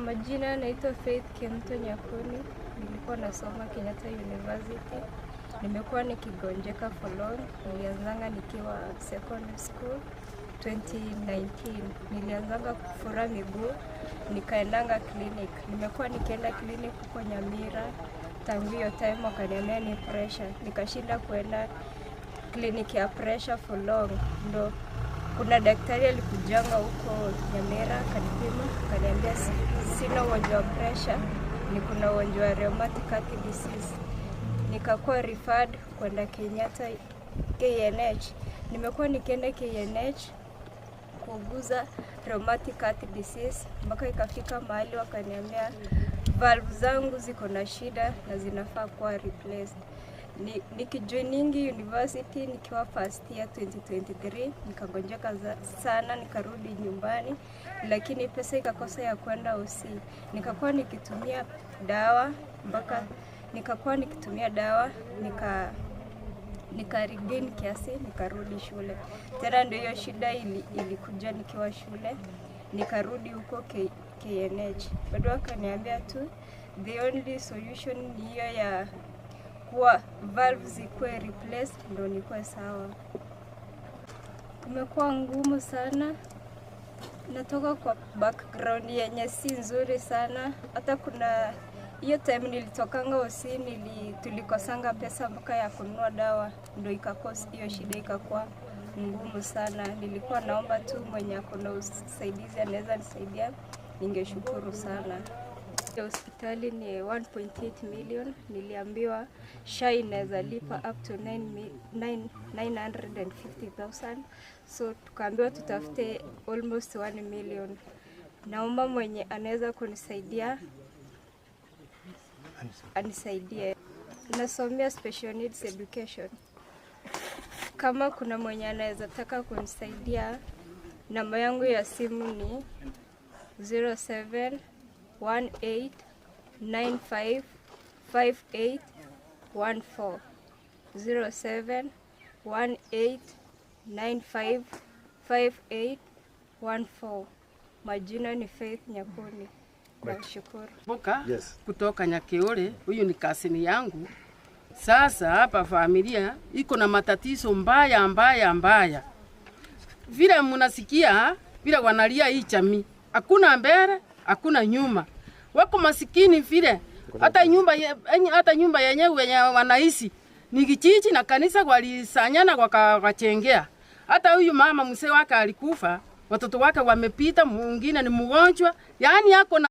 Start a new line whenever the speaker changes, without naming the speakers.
Majina naitwa Faith Kemto Nyakuni, nilikuwa nasoma Kenyatta University. Nimekuwa nikigonjeka for long. Nilianzanga nikiwa secondary school 2019. Nilianzanga kufura miguu, nikaendanga clinic. Nimekuwa nikienda clinic huko Nyamira tangu hiyo time, wakaniambia ni pressure. Nikashinda kuenda clinic ya pressure for long, ndo kuna daktari alikujanga huko Nyamira akanipima, akaniambia sina ugonjwa wa pressure, ni kuna ugonjwa wa rheumatic heart disease. Nikakuwa referred kwenda Kenyatta KNH. Nimekuwa nikienda KNH kuuguza rheumatic heart disease mpaka ikafika mahali wakaniambia valve zangu ziko na shida na zinafaa kuwa replaced. Nikijoiningi university nikiwa first year 2023, nikagonjeka sana, nikarudi nyumbani, lakini pesa ikakosa ya kwenda OC. Nikakuwa nikitumia dawa mpaka nikakuwa nikitumia dawa nika regain kiasi, nikarudi shule tena. Ndio hiyo shida ilikuja nikiwa shule, nikarudi huko KNH, bado wakaniambia tu the only solution ni hiyo ya kuwa valve zikuwe replaced ndo nikuwe sawa. Kumekuwa ngumu sana, natoka kwa background yenye si nzuri sana. Hata kuna hiyo time nilitokanga hosi, tulikosanga pesa mpaka ya kununua dawa, ndo ikakosa hiyo shida ikakuwa ngumu sana. Nilikuwa naomba tu mwenye ako na usaidizi anaweza nisaidia, ningeshukuru sana. Ya hospitali ni 1.8 million. Niliambiwa SHA inaweza lipa up to 950,000, so tukaambiwa tutafute almost 1 million. Naomba mwenye anaweza kunisaidia anisaidie. Nasomea special needs education. Kama kuna mwenye anaweza taka kunisaidia, namba yangu ya simu ni 0718955814, 0718955814. Majina ni Faith Nyakuni. Nashukuru.
Boka
Yes.
kutoka Nyakeore, huyu ni cousin yangu. Sasa hapa familia iko na matatizo mbaya mbaya mbaya, vile mnasikia vile wanalia hii jamii, hakuna mbele hakuna nyuma, wako masikini vile hata nyumba yenyewe wenye wanaishi ni kijiji na kanisa walisanyana wakachengea. Hata huyu mama mzee wake alikufa, watoto wake wamepita, mwingine ni mgonjwa, yaani ako na